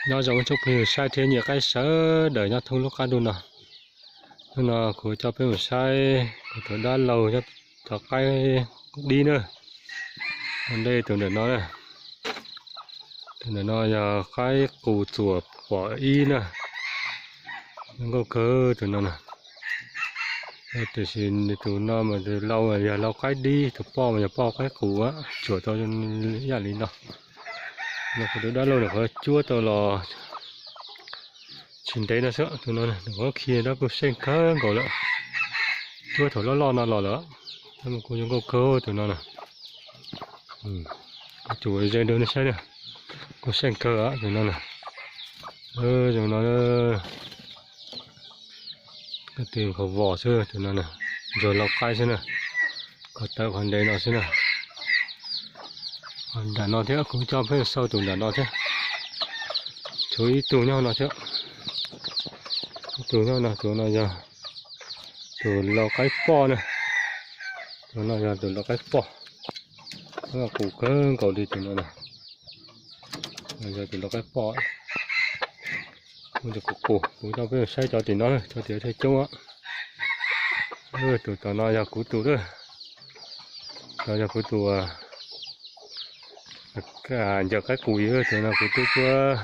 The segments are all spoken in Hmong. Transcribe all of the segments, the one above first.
Nyob zoo ib tsoom phooj ywg saib thiab nyiam qaib sawv daws nyob thoob lub qab ntuj no. Hnub no kuv coj peb mus saib kuv tus dab laug nyob cov qaib dib na. Ua ntej tus ntawm no na, tus ntawm no yog qaib qus txuam pom ib na. Zoo nkauj kawg tus no na. Tiam sis tus no mas tus laug yog laug qaib dib, tus poj mas yog poj qaib qus, tsuam tau ib yam li no. No kuv tus dab laug nws qhov cuab tau los tsis ntev no xwb, tus no nws qhov khi dab kuj seej kawg nkaus lawm. Cuab thaum loj loj no los lawm. Tab mas kuj zoo nkauj kawg tus no na. Kuv tsum ze rau nej saib na, kuj seej kawg tus no na. Zoo no, tus qhov vos xwb tus no na, ntsuag lau qaib xwb na, qhov tawv qhov ntev no xwb na. Nram no thiab, kuv coj peb xauj tus nram no thiab. Tshuav ib tug nyob no thiab, ib tug nyob no, tus no yog tus lau qaib poj na. Tus no yog tus lau qaib poj, qus kawg nkaus li tus no na. Yog tus lau qaib poj. Kuv, kuv coj peb saib cov tim no, cov tim no thiaj coob. Tus tom no yog kuv tus lawm, no yog kuv tus ncaws qaib qus, tus no kuv twb cuab,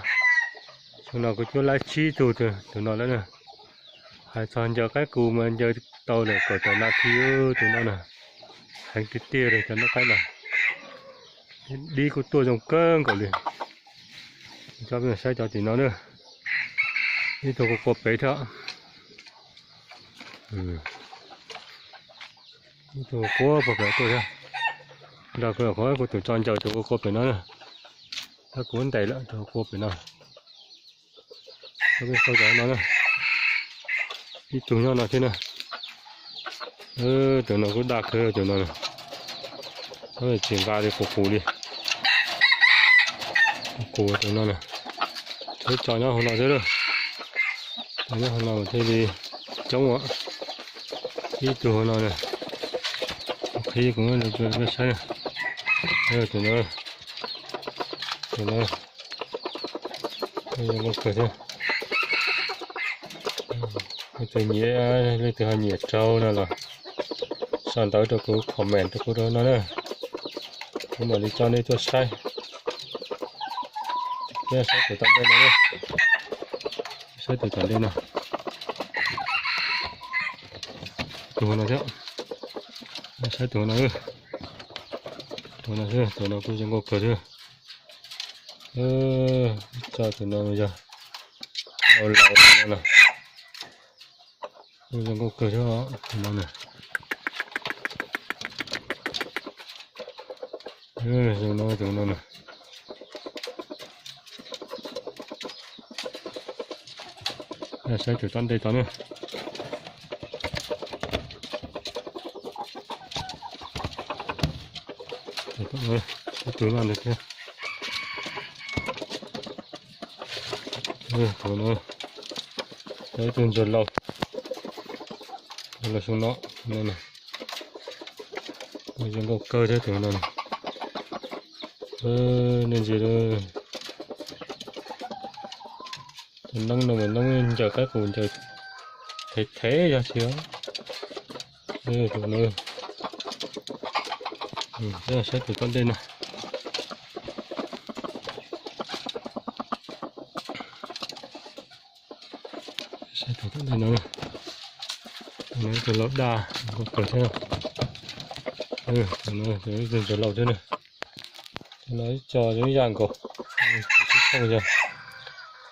xyoo no kuv cuab laib tsib tug tus no lawm na. Hais txog ncaws qaib qus mas ncaws tau lawm kaum tawm nas this tus no na. Heev tiag tiag li cov noob qaib no, dib kuj tuaj zoo kawg nkaus li. Coj peb saib cov tim no na, ib tug kuj qua pem thiab. Ib tug qua pem tuaj thiab. Nrog kuv, kuv tus tso ncaws tus kuj qua pem no na. Tab kuv ntes lawm tus qua pem no. Cov no, ib tug nyob no thiab na. Tus no kuj daj kawg tus no, tsis nqa li qus qus li. Qus tus no na, tshuav ib co nyob hauv no thiab lawm. Nyob hauv no thiaj li coob. Ib tug hauv no na, qhib kuv saib na. Tus no, tus no, zoo nkauj kawg thiab. Leej twg nyiam, leej twg ho nyiam raug no los sau ntawv rau kuv, comment rau kuv rau no na. Kuv mam li coj nej tuaj saib. Saib tus tom ntej no, saib tus tom ntej no. Tus no thiab, saib tus no, tus no, tus no kuj zoo nkauj kawg thiab. Tso tus no yog laus laus no na, kuj zoo nkauj kawg thiab tus no na. Zoo no tus no na. Saib tus tom ntej tod na. Tus no thiab. Tus no, ib tug ntsuag laus, ntsuag laus xyoo no, zoo nkauj kawg thiab tus no. Nej ntsia, noob no mas noob ncaws qaib qus ncaws thev thev yog tsis. Tus no, saib tus tom ntej no. Saib tus tom ntej no, tus no ib tug laus daj nkauj kawg thiab. Tus no ib tug ntsuag laus thiab na. Tus no ib co zoo ib yam nkaus, sib thooj yog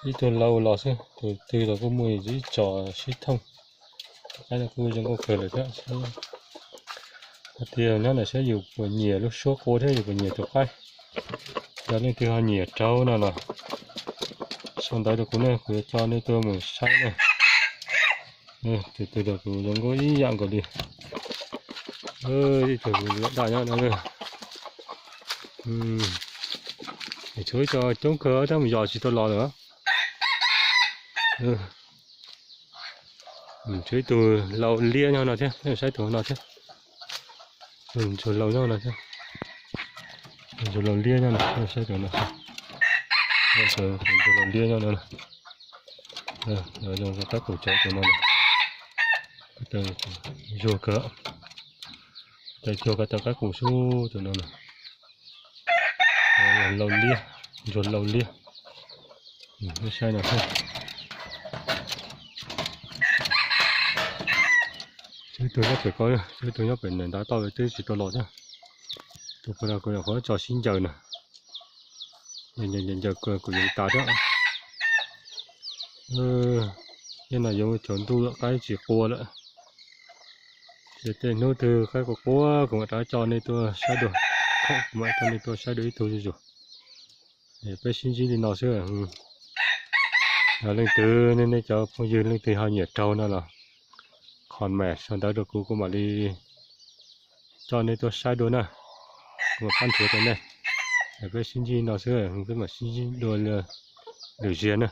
ib tug laus los xwb, tus twg los kuj muaj ib co sib thooj. Qaib no kuj zoo nkauj kawg lawm thiab. Hais tias nyob ntawm saib yus puas nyiam lub suab qua thiab yus puas nyiam tus qaib. Yog leej twg ho nyiam raug no los sau ntawv rau kuv ne, kuv yuav coj nej tuaj mus saib ne. Tus twg los kuj zoo nkauj ib yam nkaus li. Ib tug laus daj nyob no. Tshuav ib co coob kawg tab mus yos tsis tau los lawm. Tshuav ib tug laus liab nyob no thiab, saib tus no thiab. Tus ntsuag laus nyob no thiab. Tus ntsuag laus liab nyob no, saib tus no. Ntsuag laus liab nyob no, zoo qab qus cov tus no, zuag kawg, cov zuag ko taw qab qus xwb tus no na. Laus liab, ntsuag laus liab. Saib no, ib tug nyob pem ko, ib tug nyob pem nram ntav toj twb tsis tau los thiab. Tus puag no kuv nyuam qhuav tso sib ncaws na, ncaws kuv yuav tas thiab. Thiab no yuav tsaus ntuj lawm qaib tsis qua lawm. Ces tej hnub twg qaib qua qua kuv mam rov coj nej tuaj saib dua, kuv mam coj nej tuaj saib dua ib tug zuj zus. Peb sib ntsib li no xwb. Yog leej twg nej cov phooj ywg leej twg ho nyiam raug no los comment sau ntawv rau kuv, kuv mam li coj nej tuaj saib dua na. Kuv mam pab nrhiav rau nej. Peb sib ntsib li no xwb, peb mam sib ntsib dua lwm zaug na.